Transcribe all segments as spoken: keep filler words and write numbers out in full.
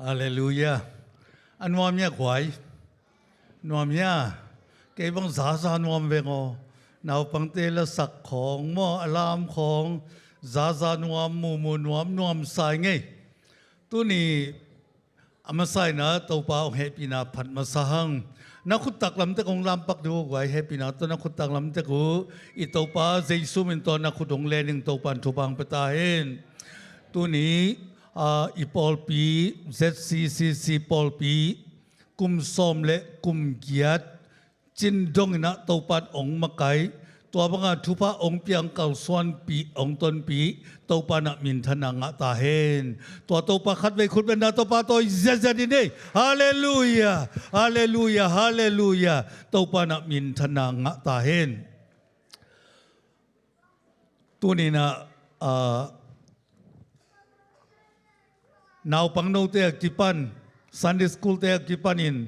Halleluiah. A nuam hia guai? Nuam hia? Kei bang zaza nuam veng aw. Naupangte lasak khawng maw, a lam khawng, zaza nuam, mumu nuam, nuam sai ngei. Tuni a masa in ah Topa hong hehpihna phat masa hang. Na khut taklam tek hong lampak dih uh guai, hehpihna tawh na khut taklam tek uh. I Topa Jesu min tawh na khut hong len ing, Topa in thupha hong pia ta hen. Tuni ah, i pawlpi, Z C C C pawlpi, kum sawm le kum giat cin dong in ah Topa in hong makaih, tua banga thupha hong piang, kalsuanpih, hong tonpih, Topa in ah minthanna ngah ta hen. Tua Topa khatvei khut beng in ah Topa tawi ziatziat ni ei. Halleluiah, halleluiah, halleluiah. Topa in ah minthanna ngah ta hen. Tuni in ah, ah, naupang note a kipan, Sunday school te a kipanin,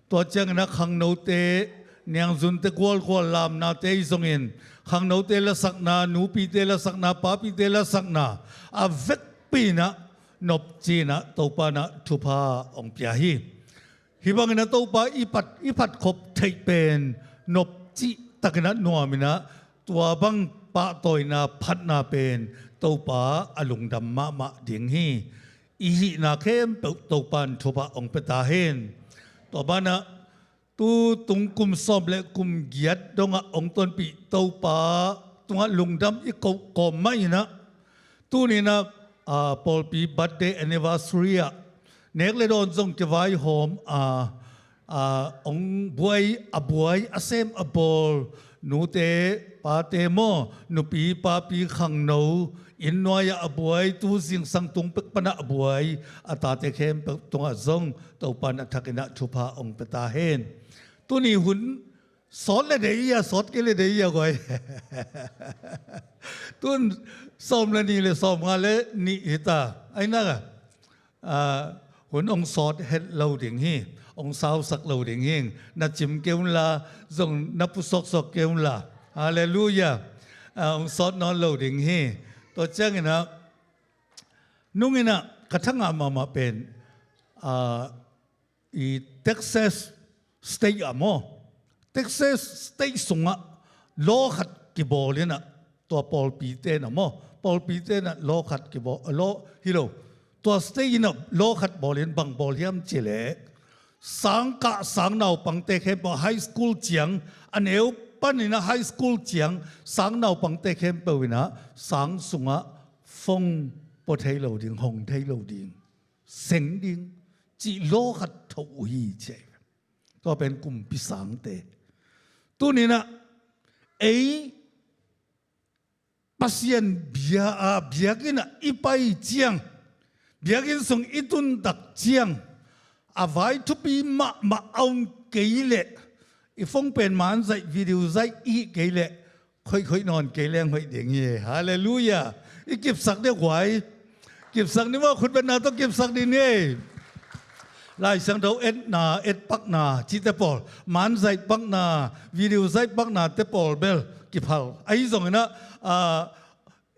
tua ciangin ah khangnote, niangzunte gualgual lamnate i zongin, khangnote lasakna, nupite lasakna, papite lasakna, a vekpi in ah nopci in ah Topa in ah thupha hong pia hi. Hih bangin ah Topa i phat, i phat khop theih pen nopci takin ah nuam in ah, tua bang pahtawina phatna pen Topa a lungdam mahmah ding hi. I hihna khempeuh Topa in thupha hong pia ta hen. Tua banah tu tung kum sawm le kum giat dongah hong tonpih Topa tungah lungdam i koh kawm mah in ah, tuni in ah, ah, pawlpi birthday anniversary ah nek le dawn zong kivaihawm a, ah, hong buai, a buai, a sem a bawl, nute, pate maw, nupi, papi, khangno, inn nuai-ah a buai, tu zingsang tung pek panah a buai, a tate khempeuh tungah zong Topa in a thak in ah thupha hong pia ta hen. Tuni hun sawt le deih hi a, sawt kei le deih hi a guai. Tun sawm le nih le sawmnga le nih hi ta. Ai nak a, ah, hun hong sawt het lo ding hi, hong sausak lo ding hi. Na cim kei un la, zong na pusuaksuak kei un la. Halleluiah. Ah, hong sawt nawn lo ding hi. Tua ciangin ah, nung in ah ka thangah mahmah pen, ah, i Texas State ah maw, Texas State sungah law khat kibawl in ah, tua pawlpite in ah maw, pawlpite in ah law khat kibawl, law hi lo, tua state in ah law khat bawl in, bang bawl hiam cih leh, sangkah sang naupangte khempeuh, high school ciang, a neu panin ah high school ciang sang naupangte khempeuh in ah sang sungah phone pua thei lo ding, hong thei lo ding, seng ding cih law khat tho uh hi ci. Tua pen kumpi sangte. Tuni in ah ei Pasian bia, ah, biakinn ah i pai ciang, biakinn sung i tun tak ciang, a vai thupi mahmah a om kei leh, i phone pen man zaih, video zaih i hih kei leh, khoihkhoih nawn kei leng hoih ding hi. Halleluiah. I kipsak deuh guai. Kipsak ni maw, khutbetna tawh kipsak ding ni. Lai Siangtho etna, etpakna cihte pawl, man zaihpakna, video zaihpaknate pawl bel kiphal. Ahi zongin ah, ah,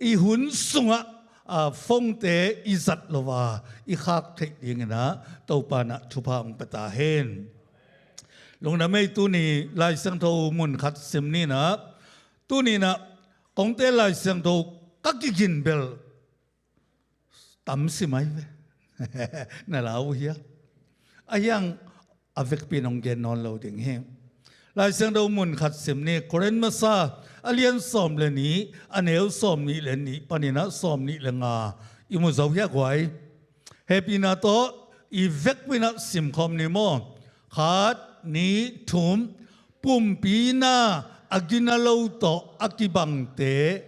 i hun sungah, ah, phone-te i zat lo a, i khak theih dingin ah Topa in ah thupha hong pia ta hen. Lungdam ei. Tuni Lai Siangtho mun khat sim ni in ah, tuni in ah kong tel Lai Siangtho ka kigin bel tam sim ai ve. Na lau uh hia? A hiang a vekpi in hong gen nawn lo ding hi. Lai Siangtho mun khat sim ni, Korin Masa a lian sawm le nih, a neu sawm nih le nih panin ah sawm nih le nga i mu zo hia guai? Hehpihna tawh i vekpi in ah simkhawm ni maw. Khat, nih, thum. Pumpi na a gina lo tawh a kibangte,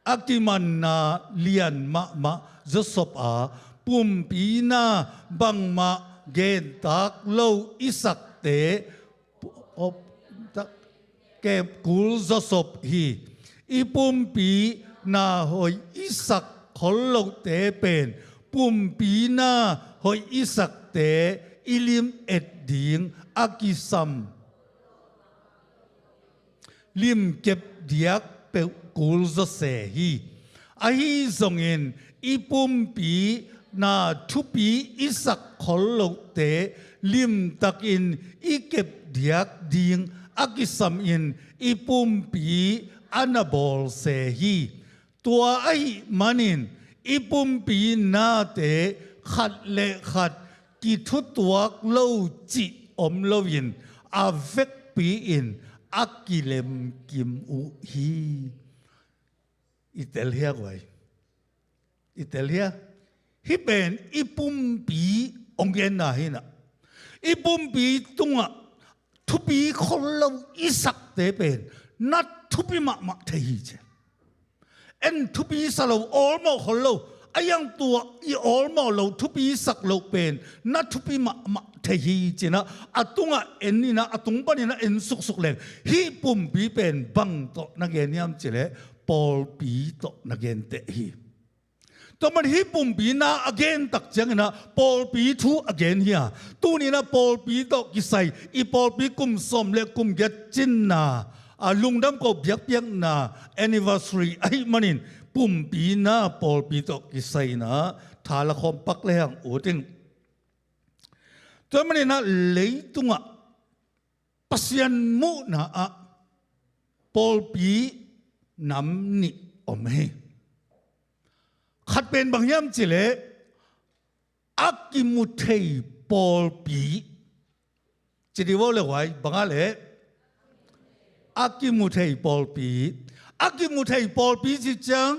a kimanna lian mahmah zawsop a, pumpi na bangmah gentak lo i sakte, op, tak, kep kul zawsop hi. I pumpi na hoih i sak khol lohte pen, pumpi na hoih i sakte i lim et ding a kisam, limkep diak peuh kul zawse hi. Ahi zongin i pumpi na thupi i sak khol lohte limtakin i kep diak ding a kisamin i pumpi a na bawlse hi. Tua ahih manin i pumpi nate khat le khat kithutuak lo cih om loin a vekpi-in a kilemkim uh hi. I tel hia guai? I tel hia? Hih pen i pumpi hong genna hi na. I pumpi tungah thupi khol lo i sakte pen na thupi mahmah thei hi ci. En thupi sa lo, awlmawh khol lo, a iang tua i awlmawh lo, thupi sak lo pen na thupi mahmah thei hi ci na. A tungah en ina, a tung panin a en suksuk leng hih pumpi pen bang tawh na gen hiam cileh pawlpi tawh na genteh hi. Tua man hih pumpi na a gen tak ciangina pawlpi thu a gen hi a. Tunina pawlpi tawh kisai, i pawlpi kum sawm le kum giat cinna, a lungdam ko biakpiakna anniversary ahih manin pumpi na pawlpi tawh kisaina thala khawm pak le hang uting. Tua manina leitungah Pasian muhna ah pawlpi nam nih om hi. Khat pen bang hiam cileh a kimu thei pawlpi. Ci di vo le huai banga le a kimu thei pawlpi. A kimu thei pawlpi ci ciang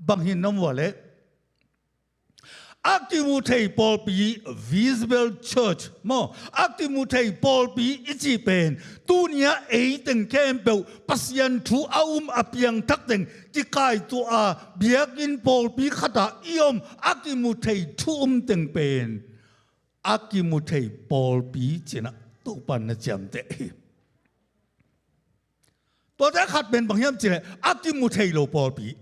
bang hin nam vua le a kimu thei pawlpi, visible church maw, a kimu thei pawlpi i cih pen tuni a ei teng khempeuh Pasian thu a um a piangthak teng kikaituah a biakinn pawlpi khatah i om a kimu thei thu um teng pen a kimu thei pawlpi cinah Topan na ciamteh hi. Tuate a khat pen bang hiam cileh a kimu thei lo pawlpi.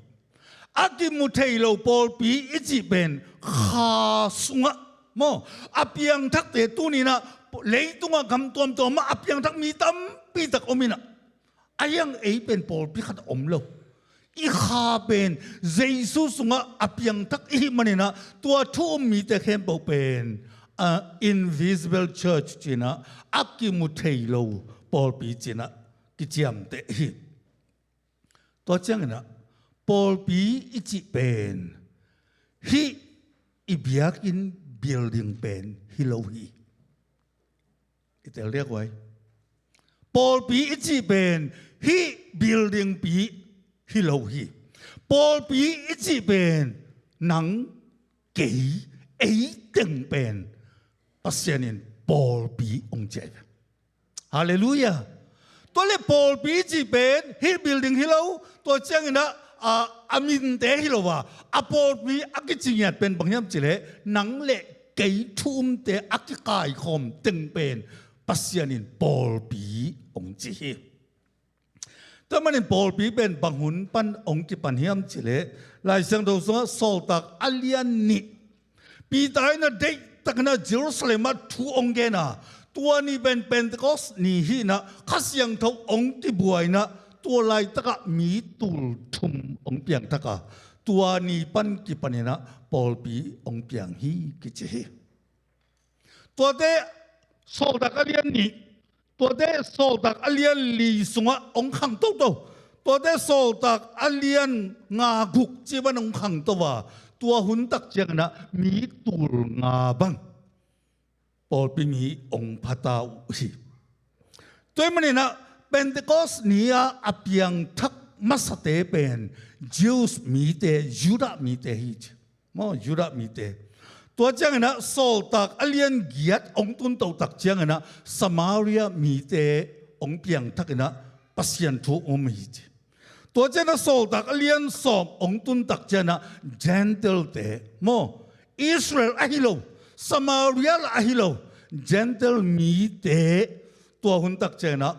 A kimu thei lo pawlpi i cih pen kha sungah maw, a piangthakte tuninah leitungah gam tuamtuamah a piangthak mi tampitak om inah a hiang ei pen pawlpi khat om lo. I kha pen Jesu sungah a piangthak i hih maninah tua thu um mite khempeuh pen a invisible church cinah a kimu thei lo pawlpi cinah kiciamteh hi. Tua cianginah pawlpi i cih pen hih i biakinn building pen hi lo hi. I tel diak uai. Pawlpi i cih pen hih building pi hi lo hi. Pawlpi i cih pen nang kei ei teng pen Pasian in pawlpi hong ciai ve. Halleluiah. Tua le pawlpi i cih pen hih building hi lo. Tua cianginah a, a minte hi lo a, a pawlpi a kicingiat pen bang hiam cileh nang le kei thu umte a kikaikhawm teng pen Pasian in pawlpi hong ci hi. Tua manin pawlpi pen bang hun pan hong kipan hiam cileh Lai Siangtho sungah Sawltak a lian nih Peter inah deihtakinah Jerusalem ah thu hong gena, tua ni pen Pentecost ni hinah Kha Siangtho hong kibuainah tua laitakah mi tul thum hong piangthaka tua ni pan kipaninah pawlpi hong piang hi kici hi. Tuate Sawltak a lian nih, tuate Sawltak a lian li sungah hong khang toto. Tuate Sawltak a lian nga guk ciban hong khang to a, tua hun tak cianginah mi tul nga bang pawlpi mi hong phata uh hi. Tua hi maninah Pentecost ni-a a piangthak masate pen Jews mite, Judah mite hi ci. Maw, Judah mite. Tua cianginah Sawltak a lian giat hong tuntoh tak cianginah Samaria mite hong piangthakinah Pasian thu um hi ci. Tua cianah Sawltak a lian sawm hong tun tak cianah Gentile-te maw, Israel ahi lo, Samaria lah ahi lo, Gentile mite tua hun tak cianah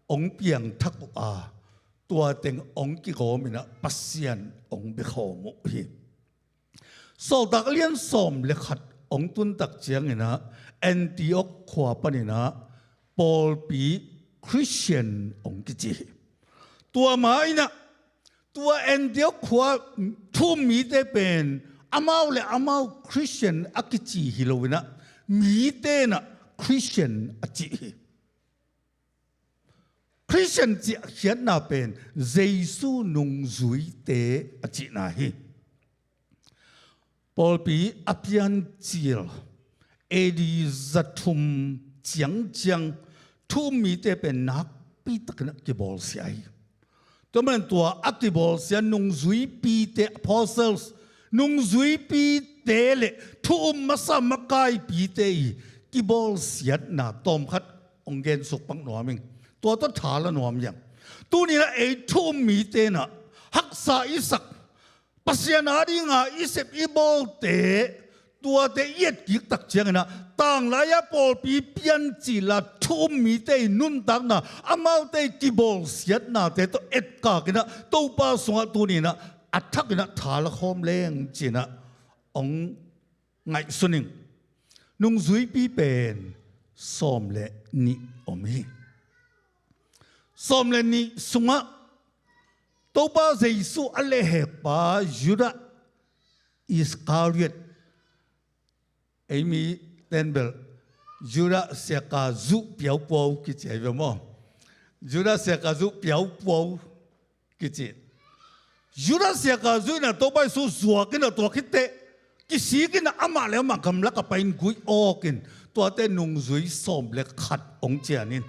hong piangthak uh a, tua teng hong kigawminah Pasian hong biakhawm uh hi. Sawltak a lian sawm le khat hong tun tak cianginah Antiok khua paninah pawlpi Christian hong kici hi. Tua ma inah tua Antiok khua thu um mite pen Amau le amau Christian a kici hi lo-in ah, mite in ah Christian a cih hi. Christian cih khiatna pen Jesu nungzuite a cihna hi. Pawlpi a piancil A D za thum ciangciang thu um mite pen nakpi takin a kibawlsia hi. Tua man tua a kibawlsia nungzuipite, apostles, nungzuipite le thu um masa makaipite i kibawlsiatna tawmkhat hong gensuk pak nuam ing. Tua tawh tha la nuam hiam? Tuni-in ah ei thu um mite in ah haksa i sak, Pasian adinga i sep i bawlte, tuate i etkik tak ciangin ah, tanglai-a pawlpi piancil a thu um mite i nuntakna, amaute i kibawlsiatnate tawh etkak in ah, Topa sungah tuni-in ah a thakin ah tha la khawm leng ci-in ah hong ngaihsun ing. Nungzuipi pen sawm le nih om hi. Sawm le nih sungah Topa Jesu a lehhekpa Judah Iskariot, ei mi ten bel Judah siaka zuh piaupuau kici ahi ve maw? Judah siaka zuh piaupuau kici. Judah siaka zuh in ah Topa Jesu zuak in ah, tua khit teh kisik in ah amah le amah gamlak ah pai-in guih awk in, tuate nungzui sawm le khat hong cian in.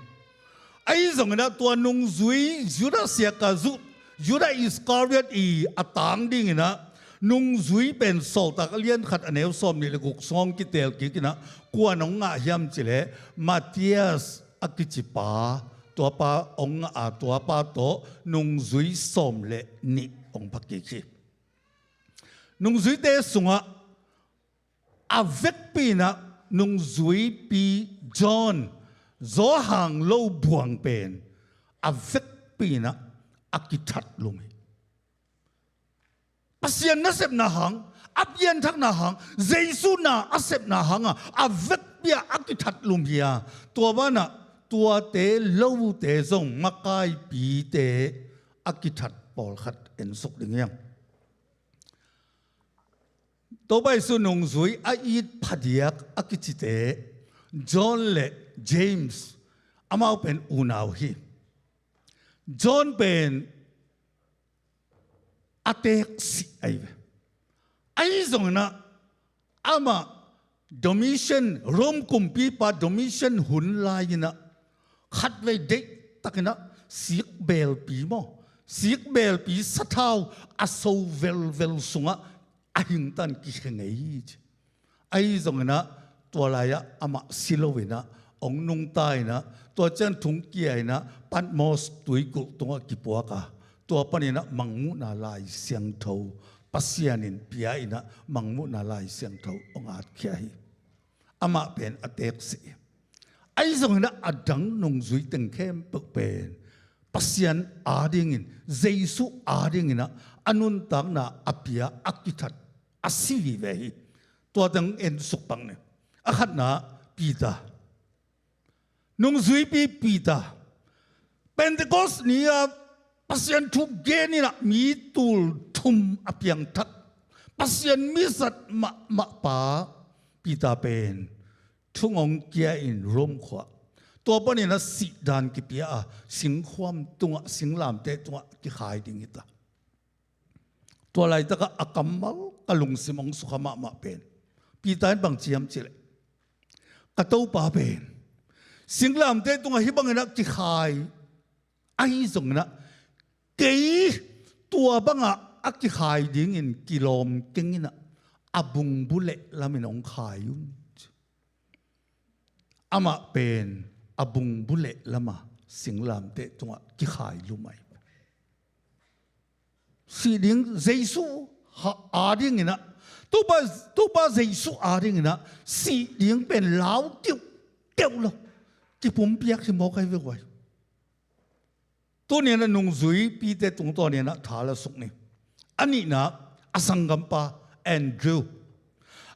Ahi zongin ah tua nungzui Judah siaka zuh, Judah Iskariot i a tang dingin ah nungzui pen Sawltak a lian khat a neu sawm nih le guk sung hong kiteel kik in ah, kua in hong ngah hiam cih leh Matthias a kici pa, tua pa hong ngah a, tua pa tawh nungzui sawm le nih hong pha kik hi. Nungzuite sungah a vekpi in ah nungzuipi John, Johan lo buang pen a vekpi in ah a kithat lum hi. Pasian nasepna hang, a pianthakna hang, Jesu na a sepna hang a, a vekpi ah a kithat lum hi a, tua banah tuate lote zong makaipite a kithat pawlkhat ensuk ding hi hang. Topa Jesu nungzui a it phadiak a kicite, John le James, amau pen unau hi. John pen a teeksih ahi ve. Ahi zongin ah amah Domitian, Rome kumpipa Domitian hun lai-in ah khatvei deihtakin ah sikbelpi maw, sikbelpi sathau a so velvel sungah a hingtan kikhe ngei hi ci. Ahi zongin ah tua lai-ah amah si lo-in ah hong nungta in ah, tua ciang thongkia in ah Patmos tuikulh tungah kipuak a, tua panin ah Mangmuhna Lai Siangtho, Pasian in pia in ah Mangmuhna Lai Siangtho hong atkhia hi. Amah pen a teeksih hi. Ahi zongin ah a dang nungzui teng khempeuh pen Pasian adingin, Jesu adingin ah a nuntakna a pia, a kithat, a si vive hi. Tua teng ensuk pak ni. A khatna Peter. Nungzuipi Peter. Pentecost ni-a Pasian thu gen in ah mi tul thum a piangthak, Pasian mizat mahmah pa Peter pen thong hong kia in Rome khua. Tua panin ah sihdan kipia a, singkhuam tungah, singlamteh tungah kikhai ding hi ta. Tua laitakah a kammal ka lungsim hong sukha mahmah pen, Peter in bang ci hiam cih leh, ka Topa pen singlamteh tungah hih bangin ah kikhai ahi zongin ah, kei tua bangah a kikhai dingin kilawm keng in ah, a bungbu leh lamin hong khai un. Amah pen a bungbu leh lama singlamteh tungah kikhai lum ahi. Sih ding Jesu ha-, adingin ah, Topa, Topa Jesu adingin ah sih ding pen lau kiuhkeuh lo, kipumpiak hi mawk ahi ve guai. Tuni-in ah nungzuipite tungtawnin ah tha la suk ni. A nihna, a sanggampa Andrew.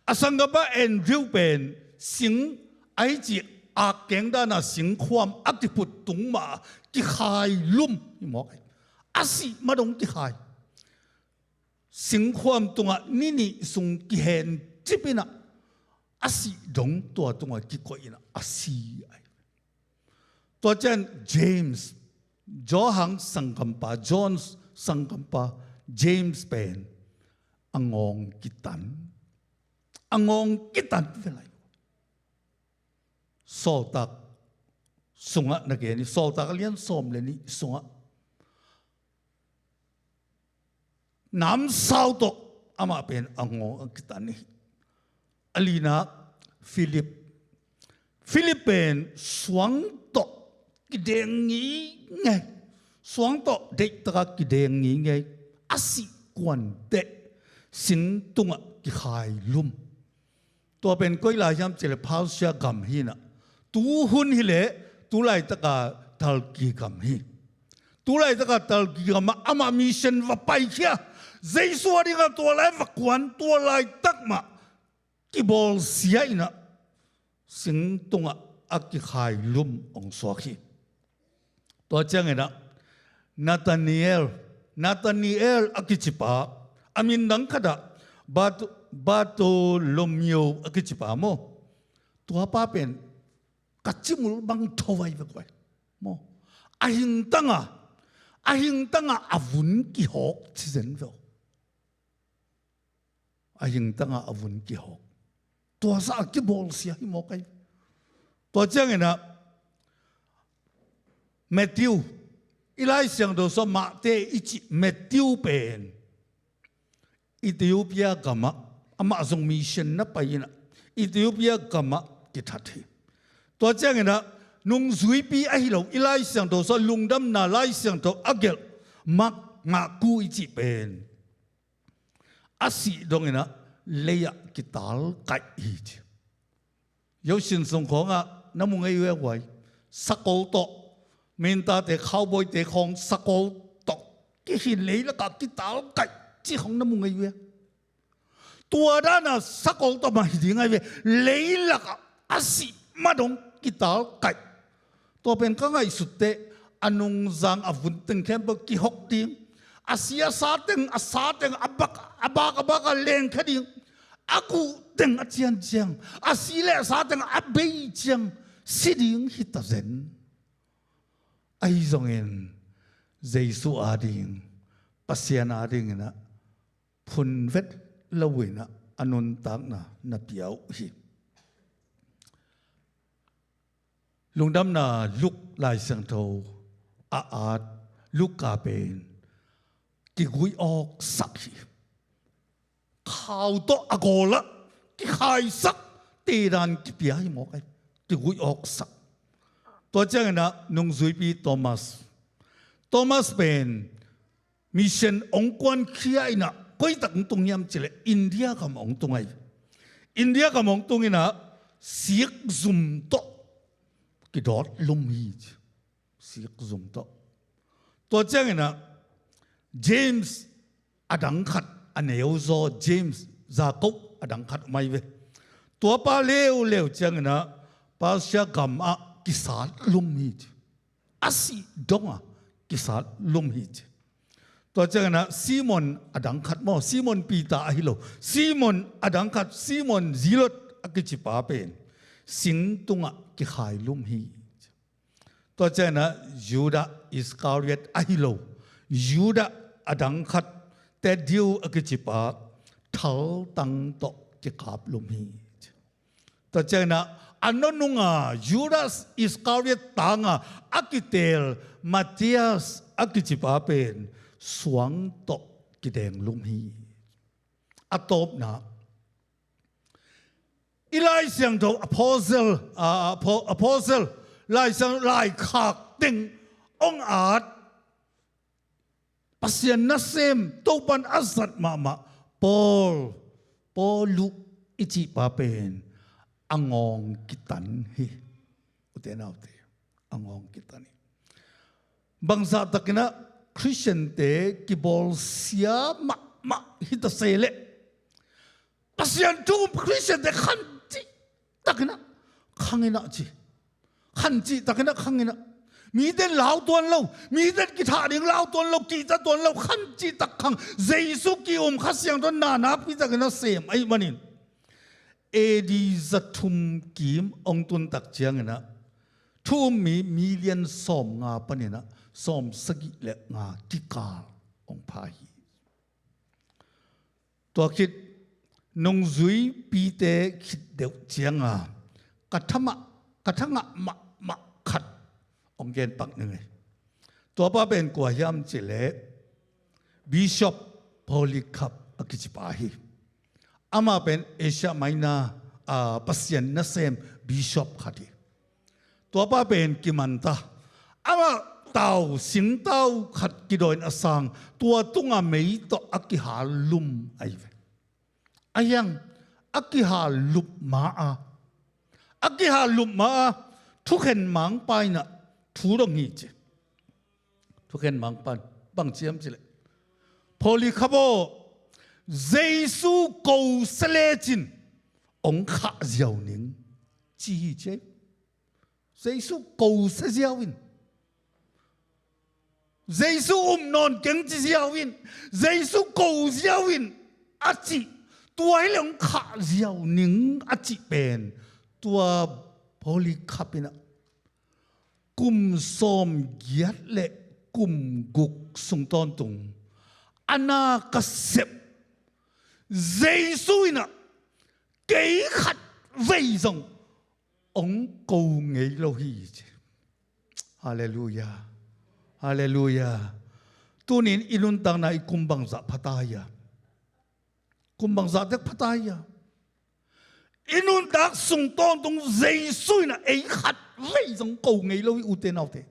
A sanggampa Andrew pen sing ahi cih, a kengdana singkhuam a kiput tung mah a kikhai lum hi mawk ahi. A sih ma dong kikhai. singkhuam tungah ni nih sung kihencip in ah, a sih dong tua tungah kikoih in ah a si ahi. Tua ciang James, Johan sanggampa, John sanggampa James pen a ngawng kitan, a ngawng kitan ve lai. Sawltak sungah na gen hi, Sawltak a lian sawm le nih sungah namsau tawh amah pen a ngawng a kitan hi. A lina Philip, Philip pen suang tawh kideng ngingei, suang tawh deihtaka kideng ngingei, a sih kuanteh sing tungah kikhailum. Tua pen koi lai hiam cih leh Persia gam hi in ah, tuhun hi leh tu laitaka Turkey gam hi. Tu laitaka Turkey gamah amah mission va paikhia, Jesu a dingah tua lai va kuan, tua laitak mah kibawlsia in ah sing tungah a kikhailum hong suak hi. Tua ciangin ah Nathanael, Nathanael a kicipa, a min dang khatah Bat-, Bartholomew a kicipa maw, tuapa pen ka cimul bang tho vai ve koi maw. A hingtanga, a hingtanga a vun kihawk ci zen ve aw. A hingtanga a vun kihawk. Tua sa a kibawlsia hi mawk ahi. Tua ciangin ah Matthew, i Lai Siangtho sungah Mate i cih Matthew pen Ethiopia gamah, amah zong mission na pai in ah Ethiopia gamah kithat hi. Tua ciangin ah nungzuipi ahi lo, i Lai Siangtho sungah lungdamna Lai Siangtho a gelh Mark, Marku i cih pen a sih dongin ah lei-ah kitalkaih hi ci. Yosin sung khawngah na mu ngei uh e guai. Sakol tawh, mintate, cowboyte khawng sakol tawh kihin leilakah kitalkaih ci khawng na mu ngei uh e. Tua dana sakol tawh mah hi ding ahi ve. Leilakah a sih mah dong kitalkaih. Tua pen ka ngaihsut teh a nungzang a vun teng khempeuh kihawk ding. A si a sa teng, a sa teng a bak, a bak, a bak a lengkhia ding. A kuh teng a cianciang, a si le a sa teng a bei ciang si ding hi ta zen. Ahi zongin Jesu ading, Pasian adingin ah phun vet lo in ah a nuntakna na pia uh hi. Lungdamna Luke Lai Siangtho a at Luka pen kiguih awksak hi. Khau tawh a gawlah kikhaisak, tedan kipia hi mawk ahi. Kiguih awksak. Tua ciangin ah nungzuipi Thomas, Thomas pen mission hong kuankhia in ah koi tak hong tung hiam cih leh India gam hong tung ahi. India gam hong tung in ah sikzum tawh kidawt lum hi ci. Sikzum tawh. Tua ciangin ah James a dang khat, a neuzaw James, Jacob a dang khat om ahi ve. Tuapa leuleu ciangin ah Persia gamah kisat lum hi ci. A sih dongah kisat lum hi ci. Tua ciangin ah Simon a dang khat maw, Simon Peter ahi lo, Simon a dang khat, Simon Zealot a kicipa pen sing tungah kikhai lum hi ci. Tua ciangin ah Judah Iscariot ahi lo, Judah a dang khat, Thaddeus a kicipa thaltang tawh kikap lum hi ci. Tua ciangin ah a nunung a Judas Iscariot tanga a kiteel Matthias a kicipa pen suang tawh kideng lum hi. A tawpna, i Lai Siangtho apostle, a, apo-, apostle, Lai Siangtho laikhak teng hong at, Pasian nasem, Topan a zat mahmah Paul, Paulu i cihpa pen a ngawng kitan hi. Ute naute, a ngawng kitan hi. Bangzah takin ah Khristiante kibawlsia mahmah hi ta se leh, Pasian thu um Khristiante khancih takin ah khang in ah ci. Khancih takin ah khang in ah. Mite in lau tuan lo, mite in kithah ding lau tuan lo, kihta tuan lo, khan cihtak khang Jesu ki-um Kha Siangtho in na nakpi takin a sem ahih manin A D za thum kim hong tun tak ciangin ah thu-um mi million sawmnga panin ah sawmsagih le nga kikal hong pha hi. Tua khit nungzuipite khit deuh cianga ka tha mah, ka tha ngah mahmah khat hong gen pak ning ei. Tua pa pen kua hiam cih leh Bishop Polycarp a kici pa hi. Amah pen Asia Minor, ah, Pasian nasem bishop khat hi. Tua pa pen kimanta. Amah tau, singtau khat kidawi in a sang, tua tunga mei tawh a kihal lum ahi ve. A hiang, a kihal lup ma-a, a kihal lup ma-a, thukhen mangpa in ah thu dong hi ci. Thukhen mangpa in bang ci hiam cih leh, Polycarp aw, Jesu ko sia lecin hong khah ziau ning, ci hi ci. Jesu ko sia ziau in, Jesu um nawn keng ci ziau in, Jesu ko ziau in a cih, tua hi leh hong khah ziau ning a cih pen, tua Polycarp in ah kum sawmgiat le kum guk sung tawntung a na ka sep Jesu in ah kei khatvei zong hong ko ngei lo hi ci. Halleluiah. Halleluiah. Tuni-in i nuntakna i kum bangzah pha ta hia? Kum bangzah tek pha ta hia? I nuntak sung tawntung Jesu in ah ei khatvei zong ko ngei lo hi, ute naute.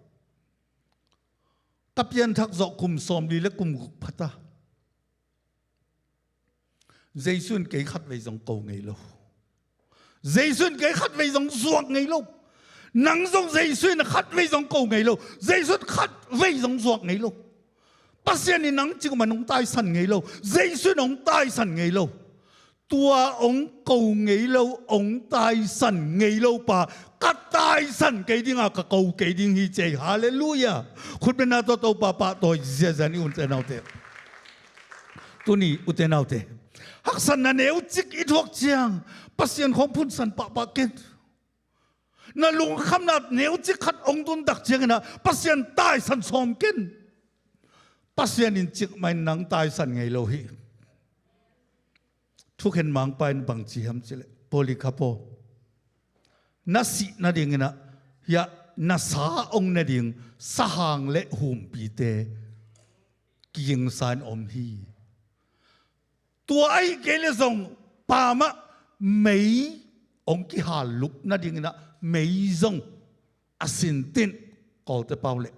Ka pianthak zawh kum sawmli le kum guk pha ta. Jesu in kei khatvei zong ko ngei lo. Jesu in kei khatvei zong zuak ngei lo. Nang zong Jesu in khatvei zong ko ngei lo. Jesu in khatvei zong zuak ngei lo. Pasian in nang cik man hong taisan ngei lo. Jesu in hong taisan ngei lo. Tua hong ko ngei lo, hong taisan ngei lo pa ka taisan kei dinga ka ko kei ding hi ci ei. Halleluiah. Khutbetna tawh Topa pahtawi ziazia ni, ute naute. Tuni ute naute, haksatna neucik i thuak ciang Pasian khawng phunsan pahpah ken. Na lungkhamna neucik khat hong tun tak ciangin ah Pasian taisan sawm ken. Pasian in cikmah in nang taisan ngei lo hi. Thukhen mangpa in bang ci hiam cih leh, Polycarp aw, na sih nadingin ah hiah na sa hong ne ding sahang le humpite kigingsa in om hi. Tua ahih kei leh zong pamah mei hong kihal lup nadingin ah mei zong a sintinh, Kawlte pau leh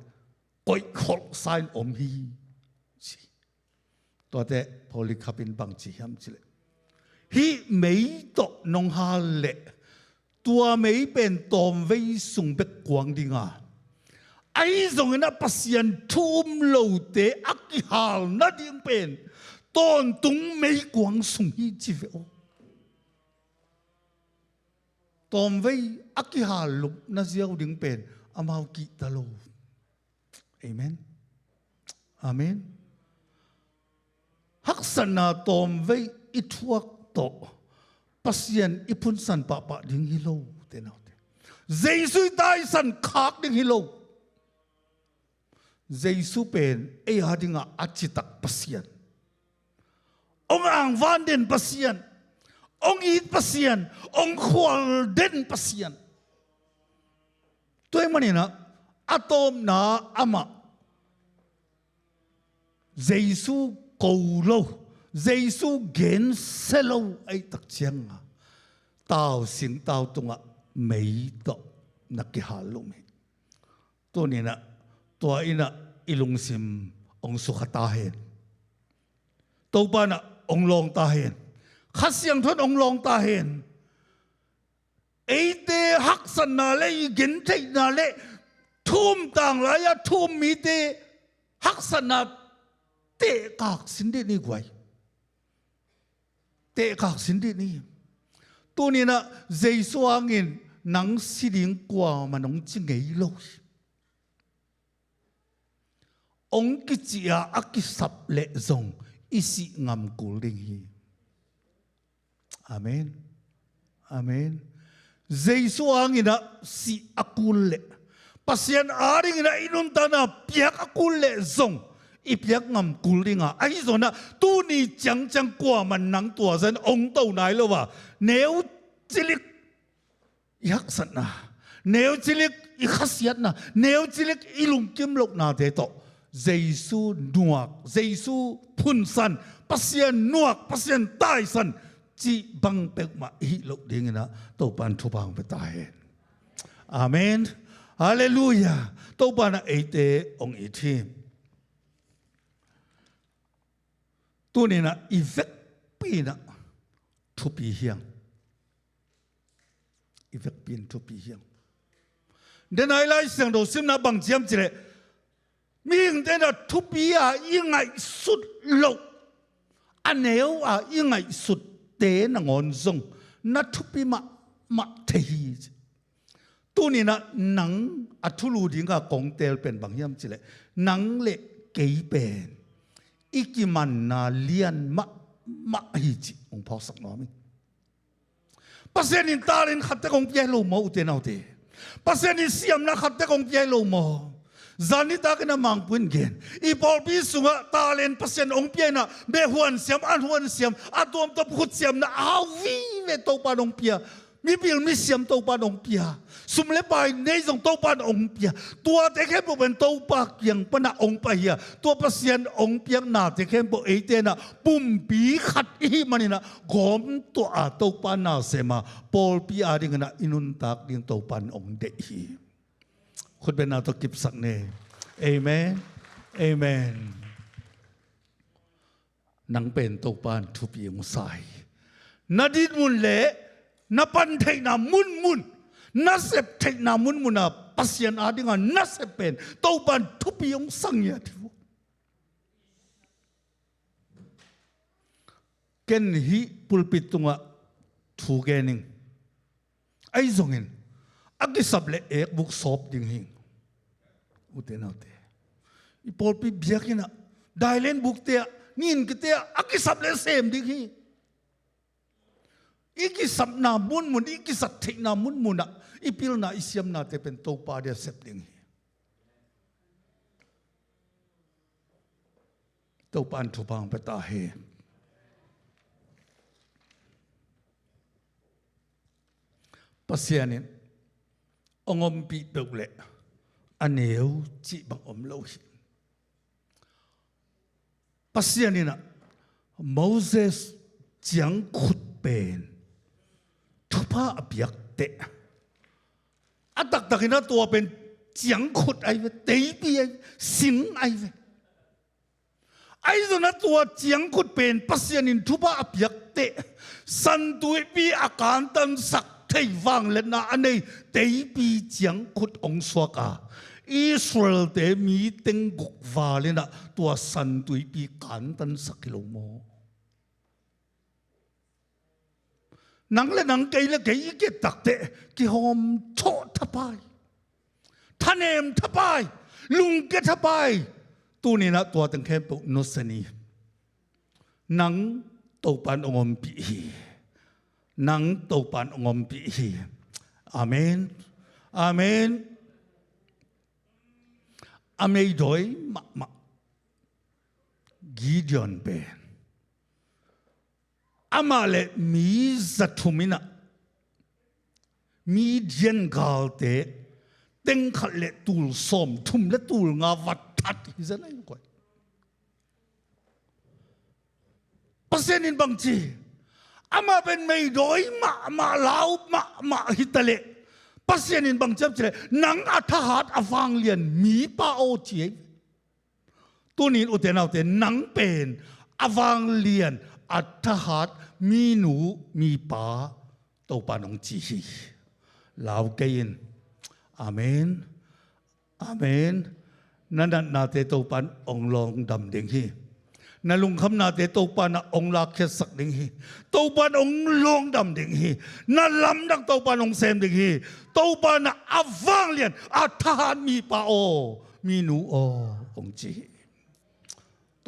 koihkholhsa in om hi ci. Tuate Polycarp in bang ci hiam cih leh, hih mei tawh nong hal leh tua mei pen tawmvei sung bek kuang dinga, ahi zongin ah Pasian thu um lote a kihal nading pen tawntung meikuang sung hi ci ve aw. Tawmvei a kihal lupna ziau ding pen amau kihta lo. Amen. Amen. Haksatna tawmvei i thuak tawh Pasian i phunsan pahpah ding hi lo, ute naute. Jesu i taisan khak ding hi lo. Jesu pen ei a dingah a citak Pasian, hong angvan den Pasian, hong it Pasian, hong khual den Pasian. Tua ahih manin ah a tawpna amah Jesu ko lo, Jesu gensia lo ahih tak cianga tau singtau tungah mei tawh na kihal lum hi. Tuni-in ah tua in ah i lungsim hong sukha ta hen. Topa in ah hong lawng ta hen. Kha Siangtho in hong lawng ta hen. Eite haksatna le i gentheihna le thu-um tang lai-a thu-um mite haksatna tehkak sin dih ni guai. Tehkak sin dih ni. Tuni-in ah Jesu hangin nang si ding kuamah nong ci ngei lo hi. hong kicih a, a kisap leh zong i sih ngam kul ding hi. Amen. Amen. Jesu hangin ah sih a kul leh, Pasian adingin ah i nuntakna piak a kul leh zong i piak ngam kul ding a, ahi zongin ah tuni ciangciang kuaman nang tua zah in hong to nai lo a, neu cilik i haksatna, neu cilik i khasiatna, neu cilik i lungkim lohnate tawh Jesu nuak, Jesu phunsan, Pasian nuak, Pasian taisan cih bang peuhmah i hih loh dingin ah Topa'n thupha hong pia ta hen. Amen. Halleluiah. Topa'n ah eite hong it hi. Tuni-in ah i vekpi-in ah thupi hi hang. I vekpi-in thupi hi hang. Denai Lai Siangtho simna bang ci hiam cih leh, mihingte in ah thupi a i ngaihsut loh, a neu a i ngaihsutte nangawn zong na thupi mahmah thei hi. Tuni-in ah nang a thulu ding a kong teel pen bang hiam cih leh, nang le kei pen i kimanna lian mahmah hi cih hong phawksak nuam ing. Pasian in talent khat tek hong pia hi lo maw, ute naute? Pasian in siamna khat tek hong pia hi lo maw? Zan nitak in ah Mangpu in gen, i pawlpi sungah talent Pasian hong pia in ah, beh huan siam, an huan siam, a tuamtuam khutsiamna a hau vive Topa'n hong pia. Mipil misiam Topa'n hong pia. Sum le pai nei zong Topa'n hong pia. Tuate khempeuh pen Topa kiang pan ah hong pai hi a, tua Pasian hong piaknate khempeuh eite in ah pumpi khat i hih manin ah gawm tuah a, Topa na sem a, pawlpi adingin ah i nuntak ding Topa'n hong deih hi. Khutbetna tawh kipsak ni. Amen. Amen. Nang pen Topa'n thupi hong sa hi. Na dinmun le na pan theihna munmun, na sep theihna munmun a Pasian ading a na sep pen Topa'n thupi hong sa ngiat hi. Ken hih pulpit tungah thu gen ing. Ahi zongin a kisap le ekbuk sawp ding hi. Ute naute, i pawlpi biakinn ah, dailen bukte ah, nin kite ah a kisap le sem ding hi. I kisapna munmun, i kisap theihna munmun ah i pilna, i siamnate pen Topa dia sep ding hi. Topa'n thupha hong pia ta hi. Pasian in hong ompih peuh leh a neu cih bang om lo hi. Pasian in ah Moses ciangkhut pen thupha a piak teh, a taktakin ah tua pen ciangkhut ahi ve, teipi ahi ve, sing ahi ve. Ahi zongin ah tua ciangkhut pen Pasian in thupha a piak teh, San Tuipi a kantansak thei vangliatna a nei teipi ciangkhut hong suak a, Israel-te mi teng guk val in ah tua San Tuipi kantansak hi lo maw? Nang le nang, kei le kei i ki-et tak teh kihawmthawh thapai, thanem thapai, lungkia thapai. Tuni-in ah tua teng khempeuh nusia ni. Nang Topa'n hong ompih hi. Nang Topa'n hong ompih hi. Amen. Amen. A meidawi mahmah Gideon pen, amah le mi za thum in ah Midian galte teng khat le tul sawmthum le tul nga va that hi zen ahi lo koi. Pasian in bang ci? Amah pen meidawi mahmah, lau mahmah hi ta leh, Pasian in bang ci hiam cih leh, nang a thahat a vanglian mipa aw, ci hi. Tuni-in ute naute, nang pen a vanglian, a thahat minu mipa Topa'n hong ci hi. Lau kei in. Amen. Amen. Na natnate Topa'n hong lawngdam ding hi. Na lungkhamnate Topa'n ah hong lakkhiatsak ding hi. Topa'n hong lawngdam ding hi. Na lamdang Topa'n hong sem ding hi. Topa'n ah a vanglian, a thahat mipa aw, minu aw, hong ci hi.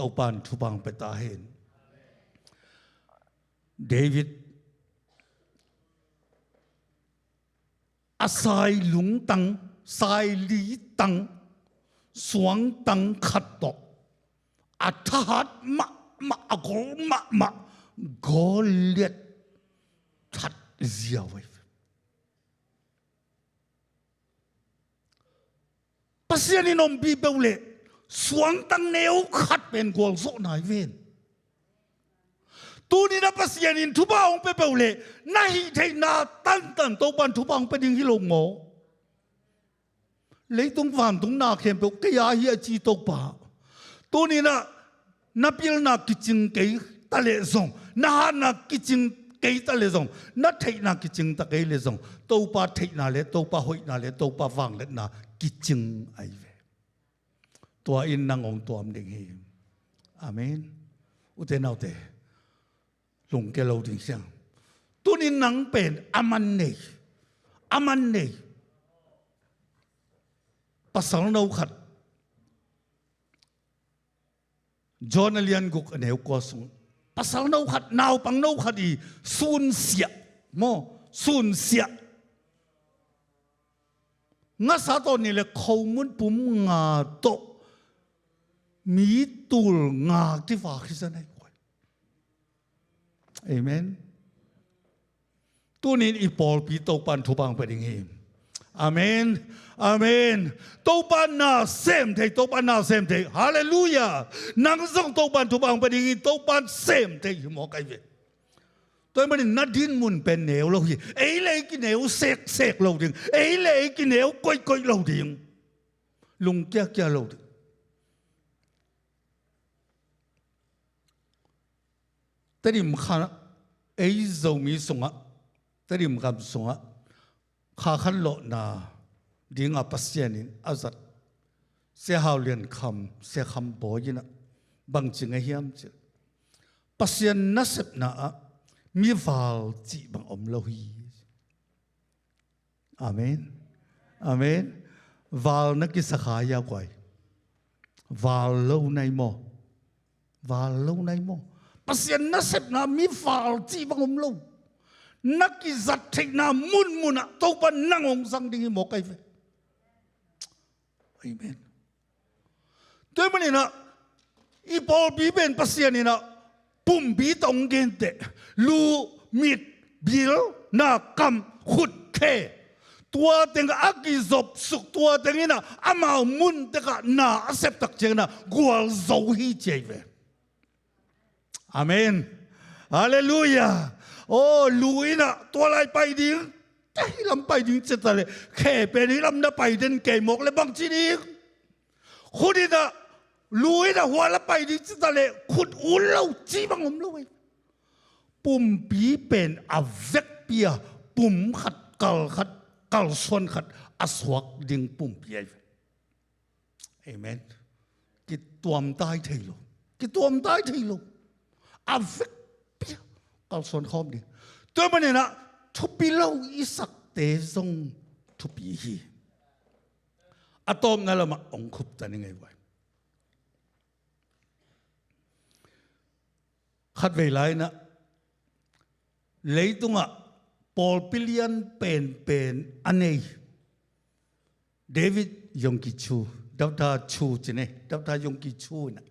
Topan thupha hong pia ta hen. David a sai lungtang, sai litang, suangtang khat tawh a thahat mahmah, a gol mahmah Goliat that ziau ahi. Pasian in ompih peuh leh suangtang neu khat pen gualzawhna hi ven. Tuni-in a Pasian in thupha hong pia peuh leh na hih theihna tantan Topan thupha hong pia ding hi lo maw? Leitung vantung na khempeuh kei a hi a ci Topa. Tuni-in a na pilna kicing kei ta leh zong, na hatna kicing kei ta leh zong, na theihna kicing ta kei leh zong, Topa theihna le Topa hoihna le Topa vangliatna kicing ahi ve. Tua in nang hong tuam ding hi. Amen. Ute naute, lungkia lo ding siang. Tuni-in nang pen a man nei, a man nei pasal no khat, John a lian guk a neu kua sung, pasal no khat, naupang no khat i sunsiah maw, sunsiah, ngasa tawh nih le khomun pum nga tawh mi tul nga kivak hi zan ahi. Amen. Tuni-in i pawlpi Topan thupha hong pia ding hi. Amen. Amen. Topan na sem thei, Topan na sem thei. Halleluiah. Nang zong Topan thupha hong pia ding hi, Topan sem thei hi mawk ahi ve. Tua ahih manin na din mun pen neu lo hi. Ei le ei kineu seksek lo ding. Ei le ei kineu koihkoih lo ding. Lungkiakia lo ding. Tedim kha, ei Zomi sungah, Tedim gam sungah kha khat lawhna dinga Pasian in a zat Sia Hau Lian Kham, Sia Kham Bawi in ah bang ci ngei hiam cih leh, Pasian nasepna ah mival cih bang om lo hi. Amen. Amen. Val na kisa kha hia guai? Val lo na hi maw? Val lo na hi maw? Pasian nasepna mival cih bang om lo. Na kizat theihna munmun ah Topa nang hong zang ding hi mawk ahi ve. Amen. Tua ahih manin ah i pawlpi pen Pasian in ah pumpi tawh hong genteh, lu, mit, bil, na, kam, khut, khe, tua teng a kizopsuk, tua teng in ah amau mun tekah na a septak ciangin ah gualzo hi ci ahi ve. Amen. Halleluiah. Aw, lu in ah tua lai pai ding, hih lam pai ding ci ta leh, khe pen hih lam na pai den kei mawk leh bang ci ding? Khut in ah, lu in ah hua la pai ding ci ta leh khut ut lo cih bang om lo hi. Pumpi pen a vekpi a pum khat, kal khat, kalsuan khat a suak ding pumpi ahi ve. Amen. Kituamtai thei lo. Kituamtai thei lo. A vekpi a kalsuan khawm ding. Tua ahih manin ah thupi lo i sakte zong thupi hi. A tawpna lamah hong khupta ning ei vai. Khatvei lai-in ah leitungah pawlpi lian penpen a nei David Yonggi Cho, Doctor Cho ci ne, Doctor Yonggi Cho in ah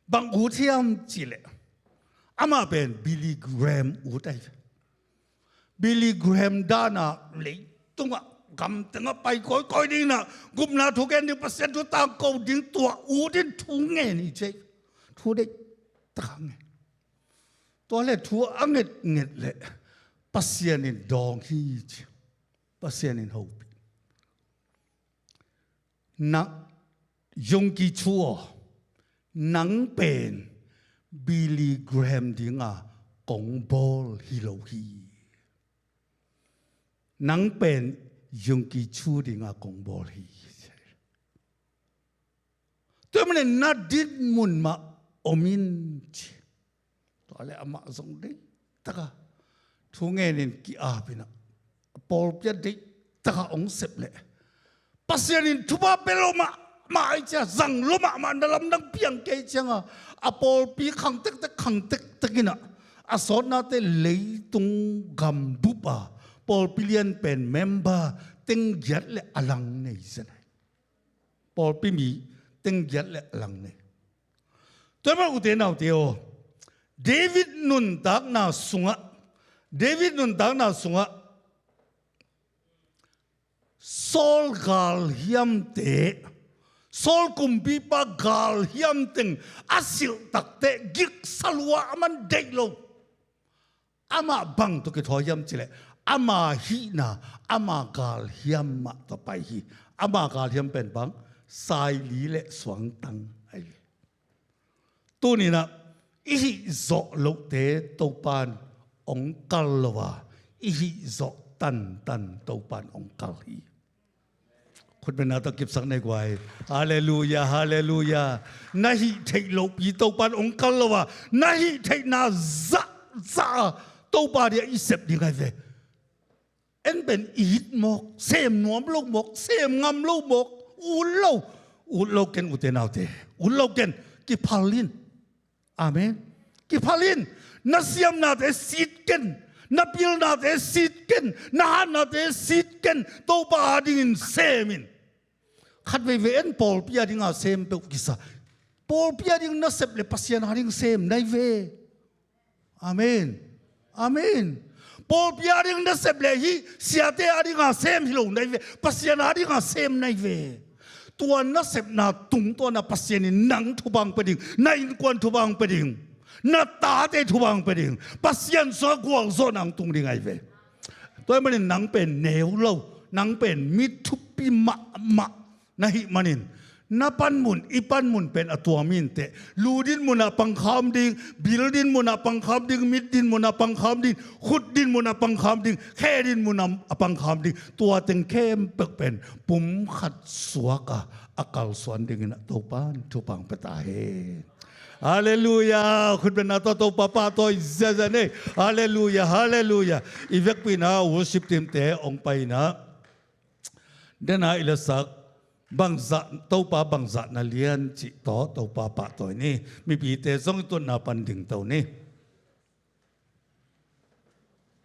bang ut hiam cih leh, amah pen Billy Graham ut ahi. Billy Graham dan a leitungah gamtengah pai kawikawi ding in ah, gupna thu gen ding, Pasian thu tangko ding, tua ut in thu ngen hi ci. Thu deih tak a ngen. Tua leh thu a ngetnget leh Pasian in dawng hi ci. Pasian in hopih. Na, Yonggi Cho aw, nang pen Billy Graham dinga kong bawl hi lo hi. Nang pen Yonggi Cho dinga kong bawl hi. Tua ahih manin na din mun mah om in ci. Tua leh amah zong deih taka thu ngen in ki-ap in ah, a pawlpi ah deih taka hong sep leh, Pasian in thupha pia lo mah, mahmah ahih ciang, zang lua mahmah, na lamdang piang kei ciangah, a pawlpi khang tektek, khang tektek in ah, a sawtnate leitung gambup a pawlpi lian pen member teng giat le a lang nei zen hi. Pawlpi mi teng giat le a lang nei. Tua ahih manin ute naute aw, David nuntakna sungah, David nuntakna sungah Saul galhiamte, Saul kumpipa galhiam teng a silh takteh giksa lua, a man deih lo. Amah bang tawh kithawi hiam cih leh, ama hihna, ama galhiam mah tawh pai hi. Ama galhiam pen bang, saili le suangtang ahi hi. Tuni-in ah i hih zawh lohte Topa'n hong kal lo a, i hih zawh tantan Topa'n hong kal hi. Khutbetna tawh kipsak ni ei guai. Halleluia, halleluia. Na hih theih lohpi Topa'n hong kal lo a, na hih theihna zahzah a Topa dingin i sep ding ahi ve. En pen it mawk, sem nuam lo mawk, sem ngam lo mawk, ut lo, ut lo ken ute naute, ut lo ken, kiphal in. Amen. Kiphal in. Na siamnate sit ken, na pilnate sit ken, na hatnate sit ken, Topa adingin sem in. Khat veivei en pawlpi adinga sem peuh kisa. Pawlpi ading na sep le Pasian ading sem na hi ve. Amen. Amen. Pawlpi ading na sep le hih siate adinga sem hi lo na hi ve. Pasian adinga sem na hi ve. Tua na sepna tungtawn ah Pasian in nang thupha hong pia ding, na innkuan thupha hong pia ding, na tate thupha hong pia ding, Pasian sungah gualzawhna hong tung ding ahi ve. Tua ahih manin nang pen neu lo, nang pen mi thupi mahmah na hih manin, na panmun, i panmun pen a tuam inteh. Lu dinmun ah pangkham ding, bil dinmun ah pangkham ding, mit dinmun ah pangkham ding, khut dinmun ah pangkham ding, khe dinmun ah pangkham ding. Tua teng khempeuh pen pumkhat suak a, a kalsuan dingin ah Topa'n thupha hong pia ta hen. Halleluia. Khutbetna tawh Topa pahtawi ziahziah ni ei. Halleluia, halleluia. I vekpi-in ah worship team-te hong pai-in ah, den a i la sak, bangzah, Topa bangzah na lian cih tawh Topa pahtawi ni. Mipite zong i tutna pan dingto ni.